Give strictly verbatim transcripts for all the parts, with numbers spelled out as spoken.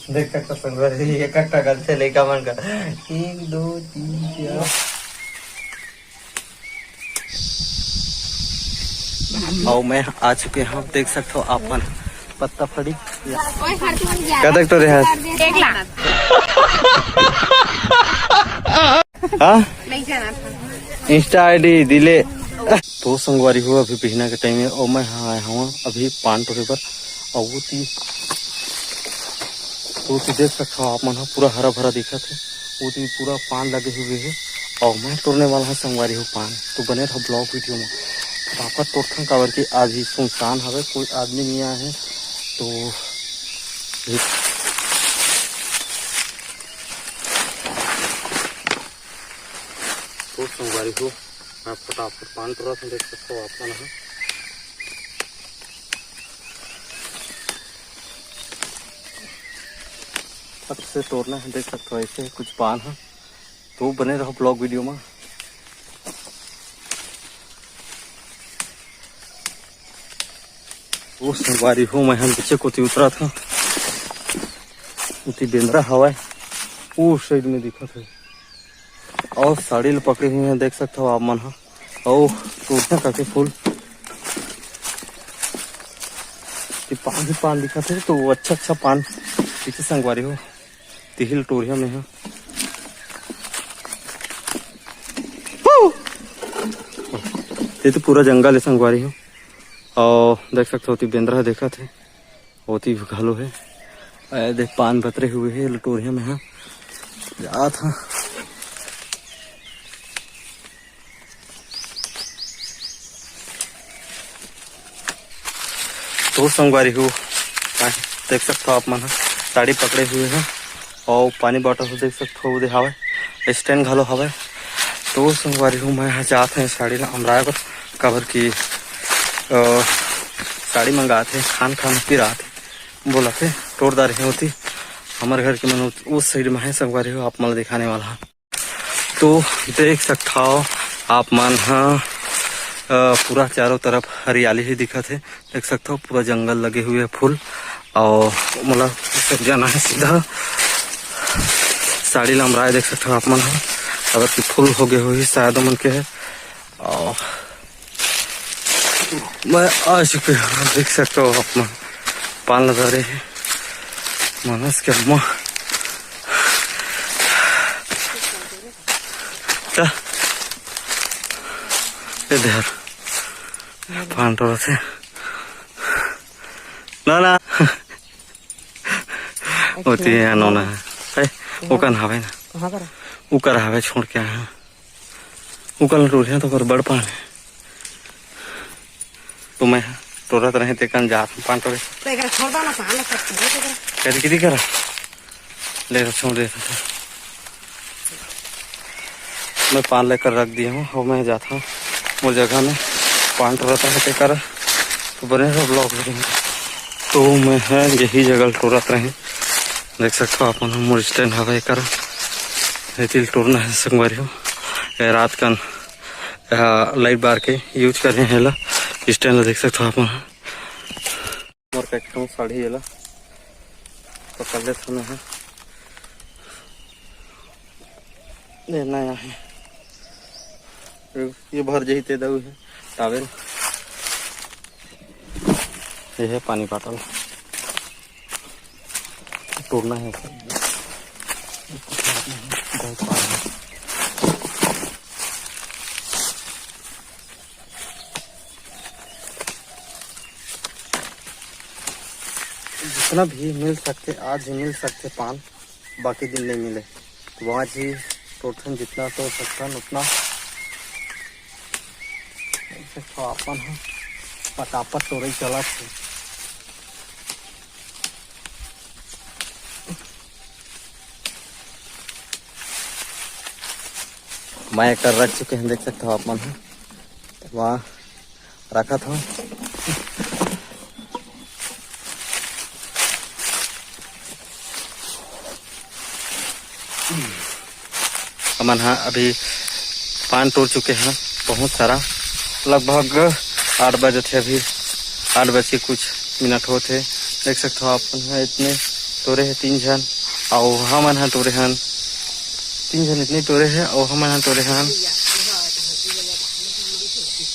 देख सकत हो संगवारी, एक एक ठा गलथे लइका मन का। एक, दो, तीन, चार। अउ मैं आ चुके हंव, देख सकत हो आप मन, पत्ता फड़ी। कतक तो रे हस? एक लाख। हाँ? नहीं जाना था। Insta ID delete। तो संगवारी हो, अभी बिहना के टाइम हे अउ मैं हा आए हंव अभी पान टोरे बर। अउ वो ती, तो ती देख सकत हो आप मन ह, पूरा हरा भरा दिखत हे। वो ती पूरा पान लगे हुए हे अउ मैं टोरने वाला हंव संगवारी हो पान। तो बने रहो vlog video में। फटाफट टोरथन, काबर कि आज ही सुनसान हवे, कोई आदमी नहीं आए हे। तो तो संगवारी हो, मैं फटाफट पान टोरत हंव, देख सकत हो आप मन ह। फट से टोरना हे, देख सकत हो ऐसे कुछ पान ह। तो बने रहो vlog video में। ओ संगवारी हो, मैं ह नीचे कोती उतरत हंव। ओती बेंदरा हवय, ओ side में दिखत हे। अउ साड़ी ल पकड़े हुए हे, देख सकत हो आप मन ह। अउ टोरना करके फूल, ये पान ही पान दिखत हे, तो वो अच्छा अच्छा पान दिखे संगवारी हो। तिही ल टोरिया में ह। ये तो पूरा जंगल हे संगवारी हो। अउ देख सकत हो, ओती बेंदरा ह देखत हे, ओती घलो हे। ए, देख, पान बतरे हुए हे लटोरिया में ह। जात ह। तो संगवारी हो, देख सकत हो आप मन ह, साड़ी पकड़े हुए हे। अउ पानी bottle ह देख सकत हो, ओदे हावय, stand घलो हावय। तो संगवारी हो, मैं ह जात हंव साड़ी ला अमराए बर, काबर कि, अ, साड़ी मंगात हे, खान खान पिरात हे, बोलत हे, टोर डारे हे ओती। हमर घर के मन उस side में हे संगवारी हो, आप मन ला दिखाने वाला हंव। तो देख सकत हो आप मन ह, अ, पूरा चारों तरफ हरियाली ही दिखत हे। देख सकत हो, पूरा जंगल लगे हुए हे फूल। अउ मोला सब जाना हे सीधा साड़ी ल अमराए, देख सकत हो आप मन ह, काबर कि फूल हो गे होही शायद ओमन के हे। अउ मैं आ चुके हंव, देख सकत हो आप मन, पान लगा रहे हे मनस के अम्मा। चल, ए धर, पान टोरत हे। ना, ना। ओती हे, नोना हे। ए, ओकर हावे ना। कहाँ कर? ओकर हावे, छोड़ के आए हंव। ओकर टोरिया तो ओकर बड़ पान हे। तो मैं टोरत रहें, तेकन जात हंव पान टोरे। तो एकरा छोड़ दो ना, पान ला सब छोड़ दो एकरा। करी, करी करा। ले रहा, छोड़ देता था। मैं पान लेकर रख दिया हूँ, अब मैं जाता हूँ वो जगह में पान टोरत रहें तेकर। तो बने रहो vlog में। तो मैं ह यही जगह टोरत रहें, देख सकत हो आप मन, मोर stand हवे एकर, एती ल टोरना हे संगवारी हो। ए रात कन, ए, light बार के use करे हे एला, stand ला देख सकत हो आप मन। मोर का एक ठन साड़ी एला पकड़ लेथन मैं ह। ए नया हे। ये भर जही ते दऊ हे towel। ये हे पानी bottle। टोरना हे। बहुत पानी हे। जितना भी मिल सकथे, आज ही मिल सकथे पान, बाकी दिन नहीं मिले। तो आज ही टोरथन, जितना टोर सकथन उतना। तो अपन ह फटाफट टोरई चलत हे। मैं एकर रख चुके हंव, देख सकत हो आप मन ह। वहाँ रखत हंव। हमन ह अभी पान टोर चुके हन बहुत सारा, लगभग आठ बजत हे, अभी आठ बज के कुछ मिनट होत हे। देख सकत हो आप मन ह, इतने टोरे हे तीन झन, अउ हमन ह टोरे हन तीन झन, इतने टोरे हे, अउ हमन ह टोरे हन।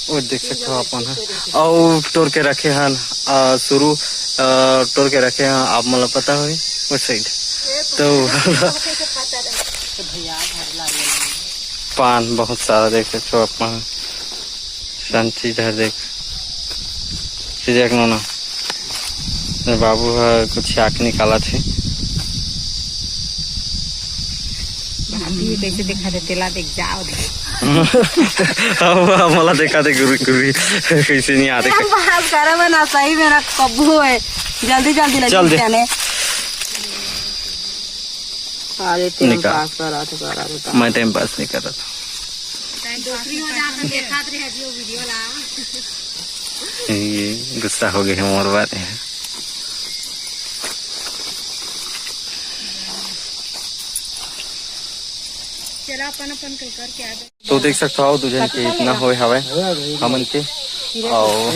वो देख सकते हो आप मन ह, अउ टोर के रखे हन, आ, शुरू, आ, टोर के रखे हन, आप मन ला पता होही वो साइड। तो पान बहुत सारा देख सकते हो आप मन, शांति इधर देख। सिजक नोना। ए बाबू ह कुछ आँख निकालत हे। भाभी कइसे देखा दे, तेला देख जाओ दे। अब मोला देखा दे गुरी गुरी, कइसे नहीं आते। हम बात करब ना, सही में ना कब्बू है, जल्दी जल्दी लगी चल दे। जाने। अरे टाइम निकाल। पास करा तो करा देता। मैं टाइम पास नहीं कर रहा था। टाइम पास नहीं कर रहा था। ये गुस्सा हो गए हैं मोर बात है। चला अपन अपन के करके आ जाए। तो देख सकत हव, दू झन के इतना होए हवय हमन के, अउ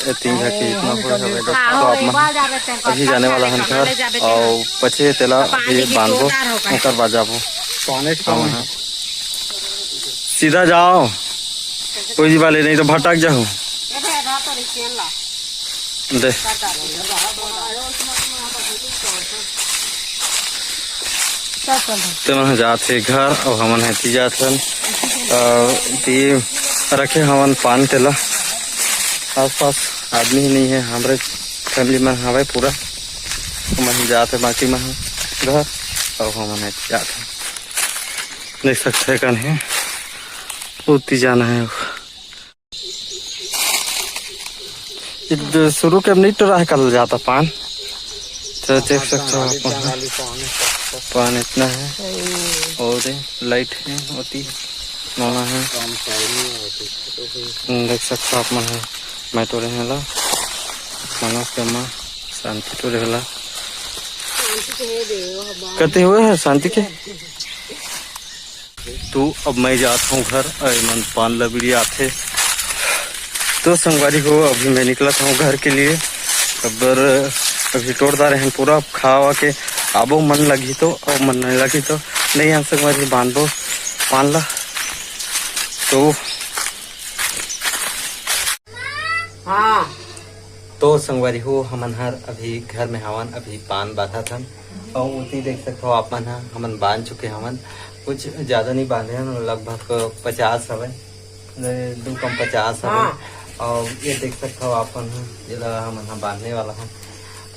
ये तीन झन के इतना होए हवय। देख सकत हव आप मन, अभी जाने वाला हन घर, अउ पचे तेला अभी बांधबो, ओकर बाद जाबो। सीधा जाओ, कोई वाले नहीं तो भटक जाओ। दे। तेमन ह जात हे घर, अउ हमन ह एती जात हन। अ, ती रखे हवन पान तेला। आसपास आदमी ही नहीं है, हमरे फैमिली मन हवय पूरा। हमन ह जात हे, बाकी मन ह घर, अउ हमन ह एती जात हन। देख सकते हैं कन है, ओती जाना है। इद-, शुरू के अब नहीं टोरा है, कल जाता पान। तो देख सकते हो आप, पान इतना है। और ये लाइट है, होती नोना है। देख सकते हो आप मन है, मैं टोरे हैं ला, मनोज के अम्मा, शांति टोरे हला। कते हुए है शांति के? तो अब मैं जात हूँ घर, अरे मन पान लबड़ी आथे। तो संगवारी हो, अभी मैं निकलत हूँ घर के लिए। अब अभी टोर डारे हैं पूरा, खावा के आबो मन लगी तो, और मन नहीं लगी तो नहीं। हम संगवारी बांधबो पान ला। तो हाँ। तो संगवारी हो, हमन हर अभी घर में हवन, अभी पान बांधत हन। अउ ओती देख सकत हो आप मन ह, हमन बांध चुके हवन। कुछ ज्यादा नहीं बांधे हन, लगभग पचास हवय, दू कम पचास हवय। हाँ। अउ ये देख सकत हो आप मन ह, जेला हमन ह बांधने वाला हन।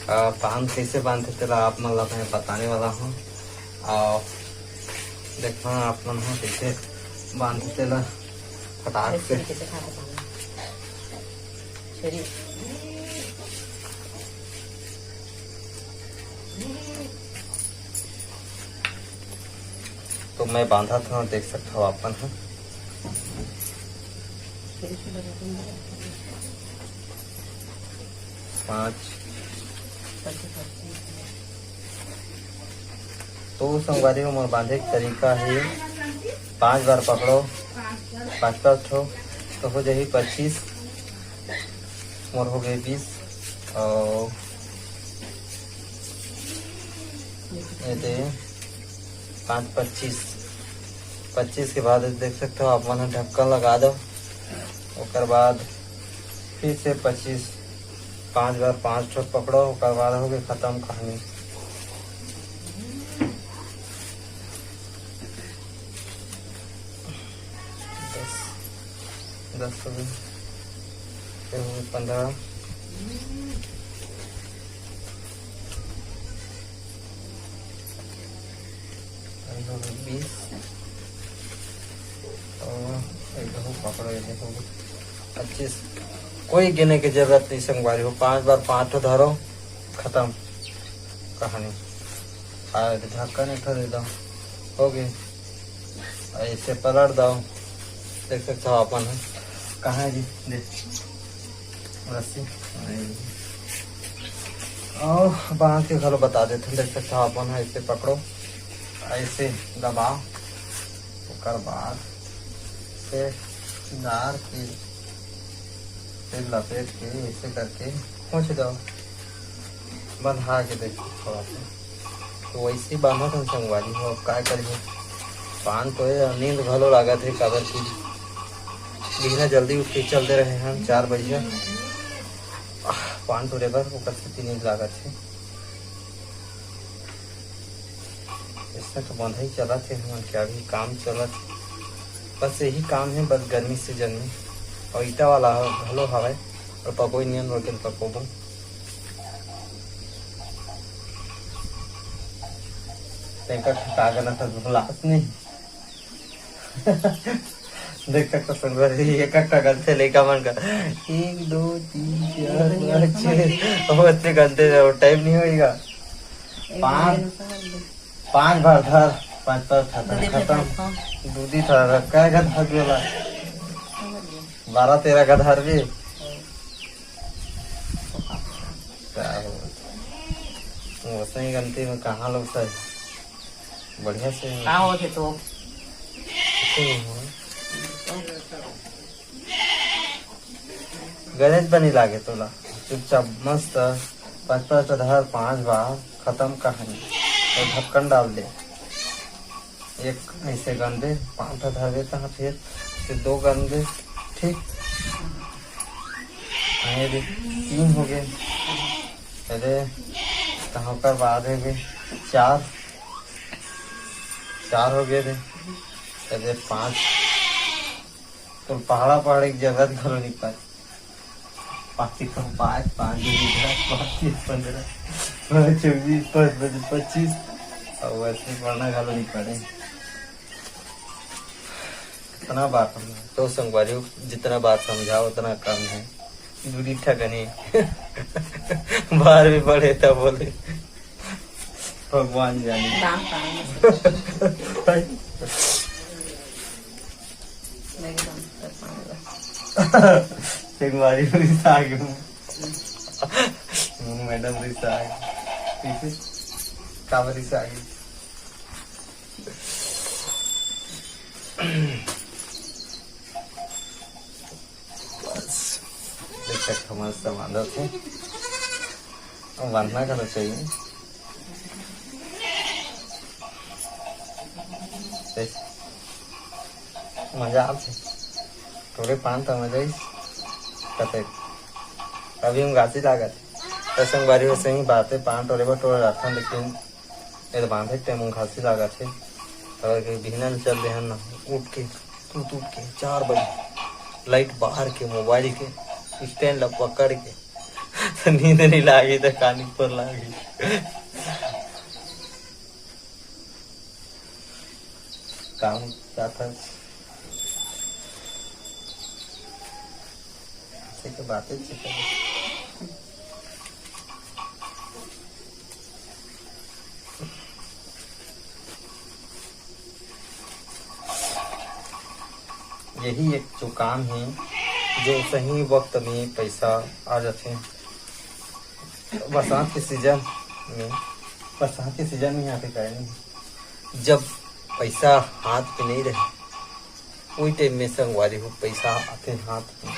अ, पान कैसे बांधथे तेला आप मन ला मैं बताने वाला हूँ। अउ देखना आप मन ह कैसे बांधथे तेला फटाक से। ऐसे कैसे खा के पानी। छोरी। तो मैं बांधत हव, देख सकत हव आप मन ह। पाँच। तो संगवारी हो, मोर बांधे के तरीका हे, पांच बार पकड़ो, पांच पांच ठो, तो हो जाही पच्चीस। मोर हो गए बीस। और ये दे पाँच पच्चीस। पच्चीस के बाद देख सकते हो आप मन ह ढक्कन लगा दो। ओकर बाद फिर से पच्चीस, पांच बार पांच ठो पकड़ो, ओकर बाद हो गई खत्म कहानी। दस, दस हो गई, फिर हो गई पंद्रह। बीस और एक दो पकड़ो, ये देखो पच्चीस। कोई गिने के जरूरत नहीं संगवारी हो, पांच बार पांच ठो धरो, खत्म कहानी। आ, ढक्कन एक ठो दे दो, हो गए। ऐसे पलट दो, देख सकते हो अपन है। कहाँ है जी? दे। रस्सी। और बांध के घलो बता देते हैं, देख सकते हो अपन है, ऐसे पकड़ो, ऐसे दबाओ, ओकर बाद से डार के फिर लपेट के ऐसे करके खोंच दो। बंधा के देख थोड़ा सा। तो वैसे ही बांधत हन संगवारी हो, अब काय करिए। पान तो हे, नींद घलो लागत हे, काबर कि बिहना जल्दी उठ के चल दे रहे हन, चार बजे। आह, पान टोरे बर, ओकर सेती नींद लागत हे। ऐसा तो बंधई चलत हे, हमन के अभी काम चलत हे। बस यही काम हे, बस गर्मी season में। और ईटा वाला ह-, घलो हवय, और पकोई नियन रोके ल पकोबो। तेकर का करना था, लास्ट नहीं। देख सकथव संगवारी, एक एक ठा गनथे लइका मन का, एक, दो, तीन, चार, पाँच, छः, अउ अतने गनथे, अउ टाइम नहीं होइगा। पाँच, पाँच बार धर, पाँच बार खत्म, खत्म। दूधी था, काय का धर देला? बारह तेरह का धर भी। का हो? वो सही गनती में कहाँ लोग सही? बढ़िया से का होथे तो? कुछ नहीं हो। गणेश बनी लागे तोला। चुपचाप मस्त पाँच पाँच आधार पाँच बार खत्म कहानी। और ढक्कन डाल दे। एक ऐसे गन दे, पाँच आधार देता है फिर, फिर दो गन दे। ठीक। हाँ, ये दे, तीन हो गए। अरे, तो ओकर बाद हो गए चार, चार हो गए रे। अरे, पाँच। तो पहाड़ा पहाड़ी की जरूरत घलो नहीं पाए। पाँच एकम पाँच, पाँच दूनी दस, पाँच तीन पन्द्रह, पाँच चौबीस, पाँच पँच पच्चीस। और वैसे पढ़ना घलो नहीं पड़े। कितना बार पढ़ना है? तो संगवारी हो, जितना बार समझाओ, उतना कम है। दूरी ठगनी। बाहर भी पढ़े तब बोले। भगवान जाने। दाम पानी। एकदम, तर पानी बा। एक बारी रिसा आ गई। मैडम रिसा आ गई। ठीक है? का बार रिसा आ गई? बस। देख सकत हव, मस्त बांधत हे। अब बांधना का तो चाहिए। देख, मजा आथे। टोरे पान त मजा आइस। कते अभी हम घासी लागत। त संगवारी हो सही बात हे, पान टोरे बर टोरे रखन, लेकिन ये तो बांधे के टाइम घासी लागत हे। अगर के बिहना में चल देहन ना, उठ के, तुरंत उठ के चार बजे लाइट बार के, मोबाइल के स्टैंड ला पकड़ के, तो नींद नहीं लागी, तो कानी पर लागी। काम जाता है। ठीक है, बातें ठीक है। यही एक जो काम हे, जो सही वक्त में पैसा आ जाथे। बरसात के सीजन में, बरसात के सीजन में यहाँ पे करेंगे, जब पैसा हाथ पे नहीं रहे, वही टाइम में संगवारी हो, पैसा आथे हाथ में।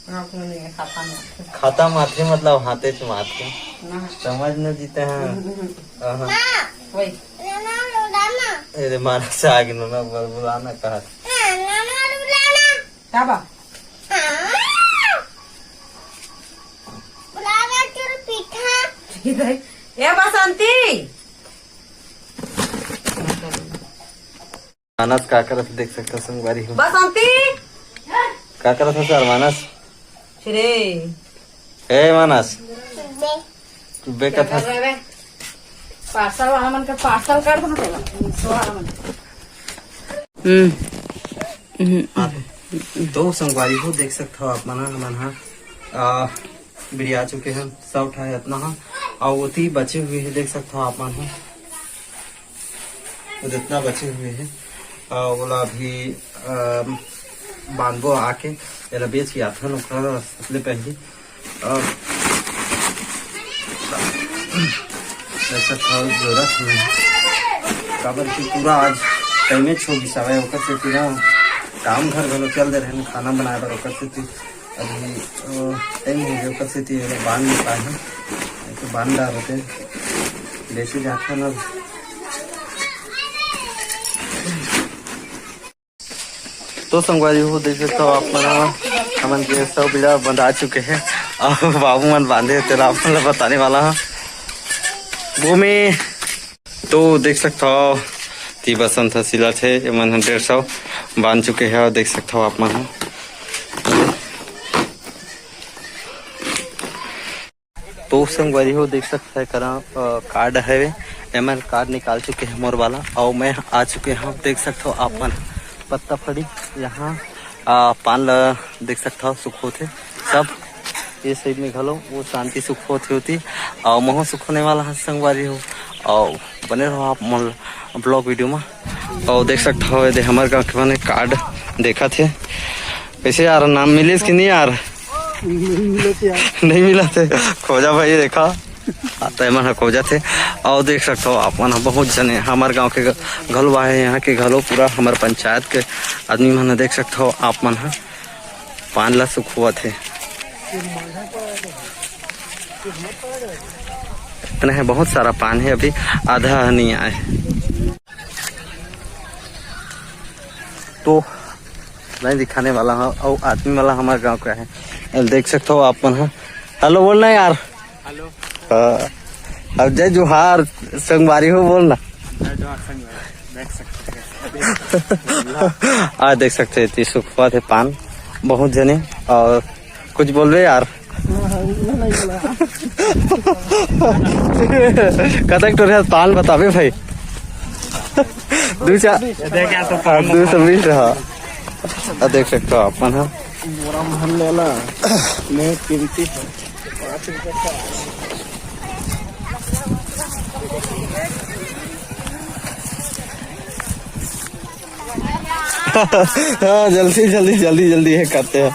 हाथ में नहीं है, खाता में आथे। खाता में आथे, मतलब हाथे च में आथे। ना। समझ न जीते हैं। हम्म। आहा। वही। अरे मानस आ गई ना, बोल, बुलाना कहा। का बा? ए बसंती। मानस का करत हे, देख सकत हव संगवारी हो। बसंती। का करत हस यार मानस? फिरे। ए मानस। तू बे कथा। पार्सल वाला मन के पार्सल कर दो ना पहला। मीशो वाला मन। हम्म। हम्म। हाँ, तो संगवारी हो, देख सकत हव आप मन ह, हमन ह, आ, बिरिया चुके हन, सब उठाए इतना ह, अउ ओती बचे हुए हे, देख सकत हव आप मन ह। वो जितना बचे हुए हे, अ, ओला अभी, अ, बांधबो आके, एला बेच के आथन ओकरा सबले पहली। अ, ऐसा खाओ जरूरत नहीं। काबर कि पूरा आज टाइमे छो गिस हवय, ओकर सेती ना काम घर घलो चल दे रहे, खाना बनाए बर, ओकर सेती अभी, अ, टाइम हो गया, ओकर सेती एला बांध नहीं पाए हन। नहीं तो बांध डारथे, बेचे जाथे ना। तो संगवारी हो, देख सकथव आप मन ह, हमन के सब बीड़ा बंधा चुके हे अउ बाबू मन बांधे हे, तेला आप मन ल बताने वाला हव। वो में तो देख सकथव, ती बसंत ह सिलत हे, एमन ह डेढ़ सौ बांध चुके हे, अउ देख सकथव आप मन ह। तो संगवारी हो, देख सकथव, करा, अ, कार्ड हवे, एमन कार्ड निकाल चुके हे मोर वाला, अउ मैं आ चुके हव। देख सकथव आप मन, पत्ता फड़ी यहाँ, अ, पान ल देख सकथव, सुखोथे सब। ये साइड में घलो वो शांति सुखोथे होती, अउ महू सुखोने वाला हव संगवारी हो, अउ बने रहो आप मन vlog video में। अउ देख सकथव, ये दे हमर गाँव के मने कार्ड देखत हे। कैसे यार, नाम मिलिस कि नहीं यार? नहीं मिलत यार। नहीं मिलत हे। खोजा भाई, देखा। आ, तो एमन ह खोजत हे। अउ देख सकथव आप मन ह, बहुत झने हमर गाँव के घ-, घलो आहे, यहाँ के घलो पूरा हमर पंचायत के आदमी मन ह, देख सकथव आप मन ह, पान ला सुखोवत हे। इतना है, बहुत सारा पान है, अभी आधा नहीं आए। तो मैं दिखाने वाला हूँ, अउ आदमी वाला हमर गाँव का है, देख सकथव आप मन ह। हेलो बोलना यार। हेलो। हाँ। अब जय जोहार संगवारी हो बोलना। जय जोहार संगवारी। देख सकथव। आज देख सकथव, एती सुखोवत हे पान बहुत झने। अउ कुछ बोलबे यार। कतक टोरे हस पान बताबे भाई। दू चार। देख यार, तो हाँ, दू सौ बीस रहा। आ, देख सकथव आप मन ह। बोरा में भर लेला। मैं कीमती है। पाँच रुपये का। हाँ, जल्दी, जल्दी, जल्दी, जल्दी ये करते हैं।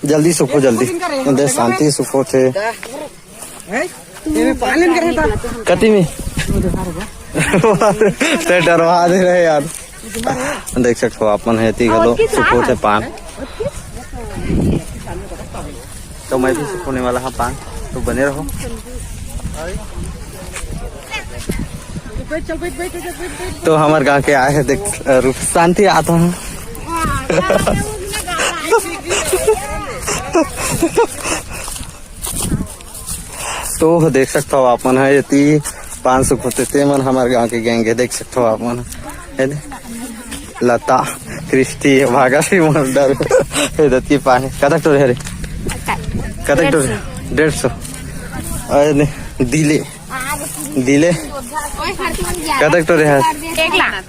जल्दी सुखो, जल्दी। दे शांति सुखोथे। कति में? ते डरवा दे रहे यार। देख सकथव आप मन ह, एती घलो सुखोथे पान। तो मैं भी सुखोने वाला हूँ पान, तो बने रहो। तो हमर गाँव के आए हे, देख, रूप शांति आता हूँ। तो देख सकथव आप मन ह, एती पान सुखोथे, ते मन हमर गाँव के gang हे, देख सकथव आप मन ह। हे दे, लता, क्रिस्टी, भागा सिंह मंडल, हे दे, ती पान हे। कतक टोरे हरे? कतक टोरे? डेढ़ सौ। अरे ने, दिले, दिले। कतक टोरे हरे? एक लाख।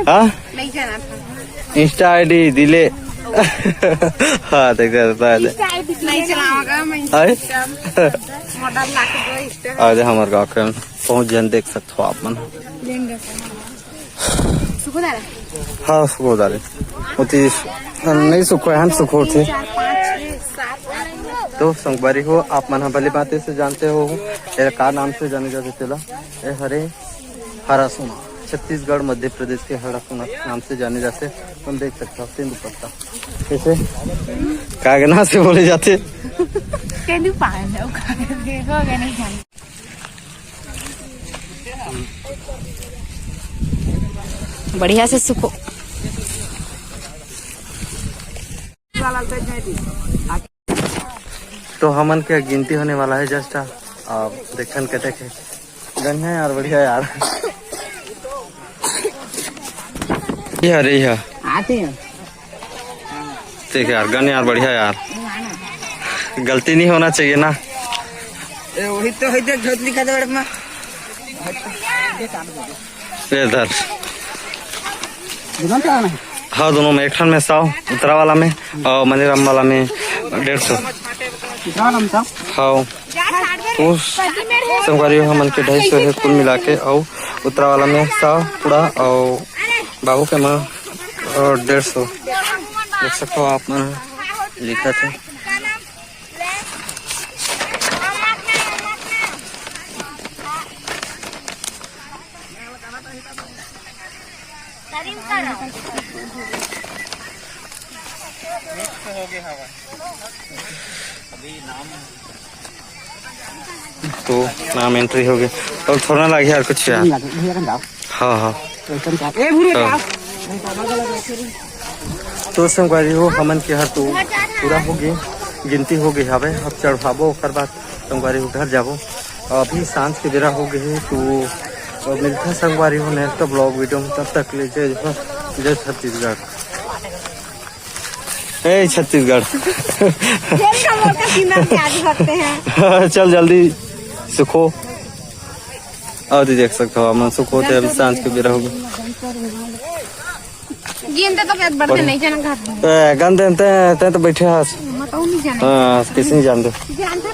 हाँ? नहीं जाना था। Insta ID दिले। हाँ, देख सकथव। Insta ID नहीं चलाऊंगा मैं। आए? Insta। Model ला के दो Insta। आज हमर गाँव के बहुत झन देख सकथव आप मन। लेंगे। सुखो दादा। हाँ, सुखो दादा। ओती नहीं सुखो हे, हम सुखोथे। तो संगवारी हो, आप मन ह भली भांति से जानते हो, एला का नाम से जाने जाथे तेला? ए हरे हरा सोना, छत्तीसगढ़, मध्य प्रदेश के हरा सोना नाम से जाने जाथे। तुम देख सकथव, तेंदू पत्ता। कैसे? कागना से बोले जाथे। तेंदू पान है, वो कागज के, वो नहीं जानते। बढ़िया से सुखो। तो हमन के गिनती होने वाला है just, अब देखन कते के। गन्ना यार, बढ़िया यार। ये हरे, ये। आते हैं। ठीक है यार, गन यार, बढ़िया यार। गलती नहीं होना चाहिए ना। ए, वही तो है, देख, झोतली का दौड़ में। ये इधर। दुकान क्या है? हाँ, दोनों में, एक ठन में सौ, उतरा वाला में, और मनीराम वाला में डेढ़ सौ। उतरा वाला में सौ? हाँ। तो संगवारी हो, हमन के ढाई सौ है कुल मिला के, अउ उतरा वाला में सौ पूरा, अउ बाबू के माँ, अ, डेढ़ सौ। देख सकथव आप मन, लिखत हे। तो नाम एंट्री हो गया। और थोड़ा ना लगे यार कुछ यार। भैया कन जाओ। हाँ, हाँ। तो एकदम जाओ। ए, भूरे हाँ। जाओ। तो संगवारी हो, हमन के हर तो पूरा हो गए, गिनती हो गई हवे। अब चढ़ाबो, ओकर बाद संगवारी हो घर जाबो। अभी सांझ के बेरा हो गए हे, तो मिलता संगवारी हो नेक्स्ट ब्लॉग वीडियो में। तब तक ले जय जोहार, जय छत्तीसगढ़। ए छत्तीसगढ़। तेरी का मोर का सीना से आज भरते हैं। चल जल्दी सुखो। और देख सकते हो, हमन सुखो थे, अभी सांझ के बेरा हो गए। गिनते तो पेट बढ़ते नहीं जाना घर में। ए, गन देते हैं, ते तो बैठे हस। बताओ नहीं जाना। हाँ, किसी नहीं जानते। जानते